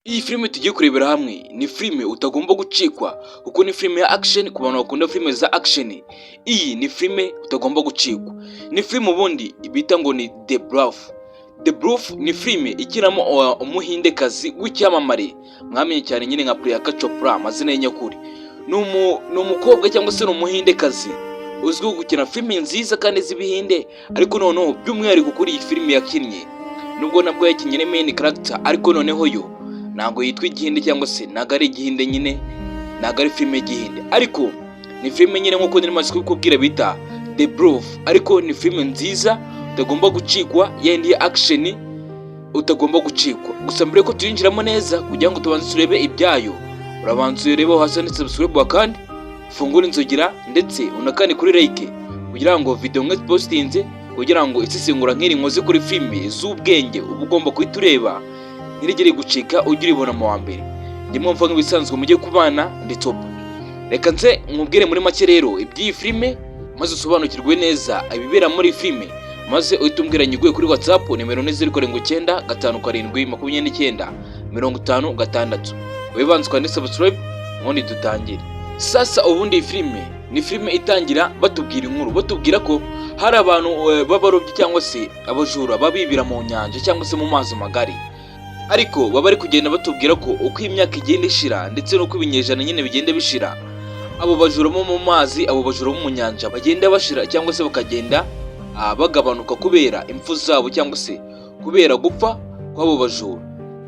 Iyi filime tugiye kurebera hamwe ni filime utagomba gucikwa, kuko ni filime ya action. Ku bantu bakunda filime za action, iyi ni filime utagomba gucikwa. Ni filime ubundi bita ngo ni The Bluff. The Bluff ni filime ikinamo umuhindekazi w'icyamamare mwamenye cyane nyine nka Priyanka Chopra, amazina ye nyakuri. Ni umukobwa cyangwa se ni umuhindekazi uzwiho gukina filime nziza kandi z'ibihinde, ariko noneho by'umwihariko kuri iyi filime yakinnye, nubwo nabwo yakinnye ni main character, ariko noneho yo ntabwo yitwa igihinde cyangwa se ntabwo ari igihinde nyine, ntabwo ari filime y'igihinde, ariko ni filime nyine nk'uko nari maze kubikubwira bita The Bluff. Ariko ni filime nziza utagomba gucikwa, yandi ya action utagomba gucikwa. Gusa mbere ko tuyinjiramo neza, kugira ngo tubanze turebe ibyayo, urabanza urebe aho hasi handitse subscribe, kandi ufungure inzogera, ndetse unakande kuri like, kugira ngo video mwe postinze, kugira ngo isesengura nk'iri nkoze kuri filime z'ubwenge uba ugomba guhita ureba, ntirigere gucika, ujye uribona mu wa mbere. Ndimo mva nk'ibisanzwe mujye kubana ndi Topa. Reka nze nkubwire muri make rero iby'iyi filime, maze usobanukirwe neza ibibera muri filime, maze uhite umbwira nyiguye kuri WhatsApp. Nimero ni 0795 79 56. Wibanze ukande subscribe, ubundi dutangire. Sasa ubundi iyi filime ni filime itangira batubwira inkuru, batubwira ko hari abantu b'abarobyi cyangwa se abajura babibira mu nyanja cyangwa se mu mazi magari, ariko baba bari kugenda batubwira ko uko imyaka igenda ishira ndetse n'uko ibinyejana nyine bigenda bishira, abo bajura bo mu mazi, abo bajura bo mu nyanja bagenda bashira cyangwa se bakagenda bagabanuka kubera impfu zabo cyangwa se kubera gupfa kw'abo bajura.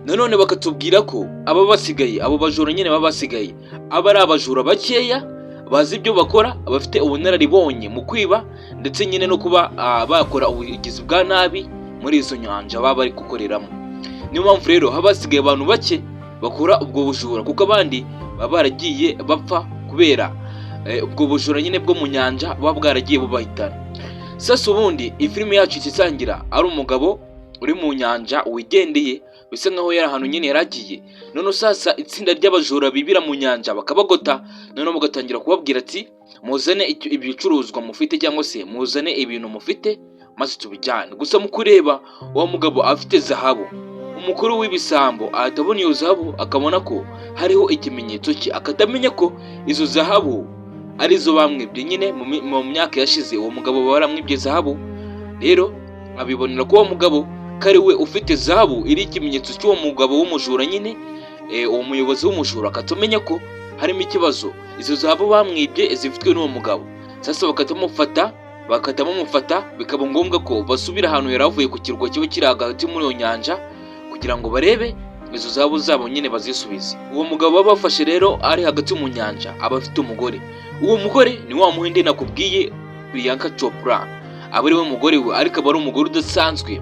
Nanone bakatubwira ko aba basigaye, abo bajura nyine baba basigaye, aba ari abajura bakeya bazi ibyo bakora, bafite ubunararibonye mu kwiba ndetse nyine no kuba bakora ubugizi bwa nabi muri izo nyanja baba bari gukoreramo. Niyo mpamvu rero haba hasigaye abantu bake bakora ubwo bujura, kuko abandi baba baragiye bapfa kubera ubwo bujura nyine bwo mu nyanja buba bwaragiye bubahitana. Sasa ubundi iyi filime yacu isangira ari umugabo uri mu nyanja wigendeye, bisa nkaho yari ahantu nyine yaragiye. None sasa itsinda ry'abajura bibira mu nyanja bakabagota, noneho bagatangira kubabwira ati: "Muzane ibicuruzwa mufite cyangwa se muzane ibintu mufite maze tubijyane." Gusa mu kureba, uwo mugabo afite zahabu. Umukuru w'ibisambo ahita abona iyo zahabu, akabona ko hariho ikimenyetso cye, akatamenya ko izo zahabu arizo bamwibye nyine mu myaka yashize. Uwo mugabo baramwibye zahabu. Rero abibonera ko uwo mugabo ko ari we ufite zahabu iri ikimenyetso cy'uwo mugabo w'umujura nyine, uwo muyobozi w'umujura, akatumenya ko harimo ikibazo, izo zahabu bamwibye zifitwe n'uwo mugabo. Sasa bagahita bamufata, bikaba ngombwa ko basubira ahantu yari avuye, ku kirwa kiba kiri hagati muri iyo nyanja, kugira ngo barebe izo zahabu zabo nyine bazisubize. Uwo mugabo baba bafashe rero ari hagati mu nyanja aba afite umugore. Uwo mugore ni wa muhinde nakubwiye, Priyanka Chopra, aba ari we mugore we, ariko aba ari umugore udasanzwe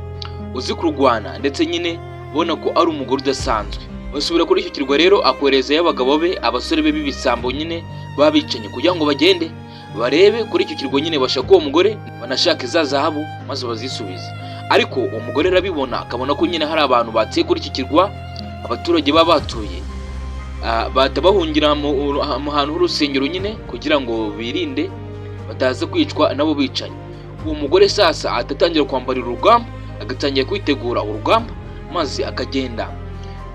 uzi kurwana, ndetse nyine ubona ko ari umugore udasanzwe. Basubira kuri icyo kirwa rero, akoherezayo abagabo be, abasore be b'ibisambo nyine babicanye, kugira ngo bagende barebe kuri icyo kirwa nyine, bashaka uwo mugore, banashaka za zahabu maze bazisubize. Ariko uwo mugore arabibona, akabona ko nyine hari abantu bateye kuri iki kirwa abaturage baba batuye. Bahita bahungira mu hantu h'urusengero nyine kugira ngo birinde bataza kwicwa nabo bicanyi. Uwo mugore sasa ahita atangira kwambarira urugamba, agatangira kwitegura urugamba, maze akagenda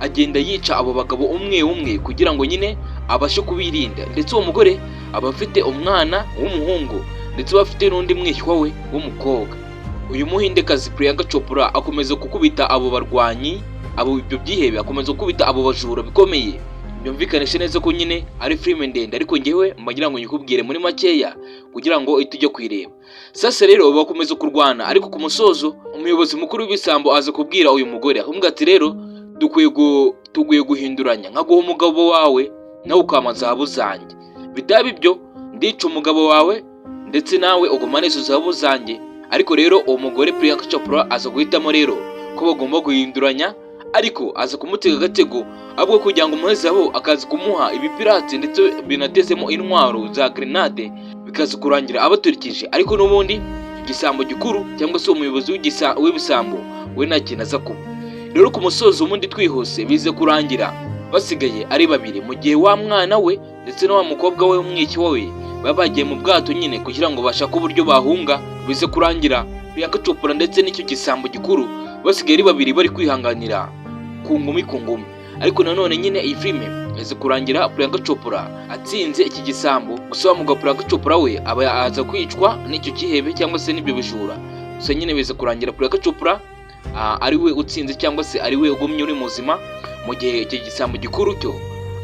agenda yica abo bagabo umwe umwe kugira ngo nyine abashe kubirinda. Ndetse uwo mugore aba afite umwana w'umuhungu, ndetse aba afite n'undi mwishywa we w'umukobwa. Uyu muhindekazi Priyanka Chopra akomeza gukubita abo barwanyi, abo ibyo byihebe, akomeza gukubita abo bajura bikomeye. Byumvikanishe neza ko nyine ari filime ndende, ariko ngewe mbagira ngo nyikubwire muri makeya kugira ngo uhite ujya kuyireba. Sasa rero bakomeza kurwana, ariko ku musozo umuyobozi mukuru w'ibisambo aza kubwira uyu mugore, akamubwira ati: "Rero dukwiye guhinduranya, nkaguha umugabo wawe nawe ukampa zahabu zanjye. Bitaba ibyo ndica umugabo wawe, ndetse nawe ugumane izo zahabu zanjye." Ariko rero uwo mugore Priyanka Chopra aza guhitamo rero ko bagomba guhinduranya, ariko aza kumutega agatego, ahubwo kugira ngo umuhe zahabu akaza kumuha ibipirate ndetse binatezemo intwaro za grenade, bikaza kurangira abaturikije. Ariko n'ubundi igisambo gikuru cyangwa se umuyobozi w'ibisambo we nta kintu aza kuba. Rero ku musozo ubundi twihuse, bize kurangira basigaye ari babiri, mu gihe wa mwana we ndetse na wa mukobwa we w'umwishywa we baba bagiye mu bwato nyine kugira ngo bashake uburyo bahunga. Bize kurangira Priyanka Chopra ndetse n'icyo gisambo gikuru basigaye ari babiri, bari kwihanganira ku ngumi ku ngumi. Ariko nanone nyine iyi filime iza kurangira Priyanka Chopra atsinze iki gisambo. Gusa wa mugabo Priyanka Chopra we aba aza kwicwa n'icyo kihebe cyangwa se n'ibyo bijura. Gusa nyine biza kurangira Priyanka Chopra ari we utsinze cyangwa se ari we ugumye uri muzima, mu gihe icyo gisambo gikuru cyo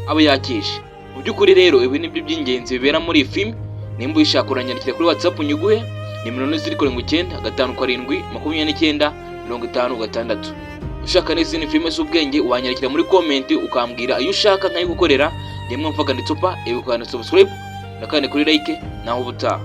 aba yakishe. Mu by'ukuri rero ibi ni byo by'ingenzi bibera muri iyi filime. Nimba uyishaka, uranyandikira kuri WhatsApp nyiguhe. Nimero ni 0795 729 56. Ushaka n'izindi filime z'ubwenge, wanyandikira muri comment ukambwira iyo ushaka nkayigukorera. Nimwe mvuga nditsupa ibi, ukanda subscribe na kandi kuri like. Naho ubutaha.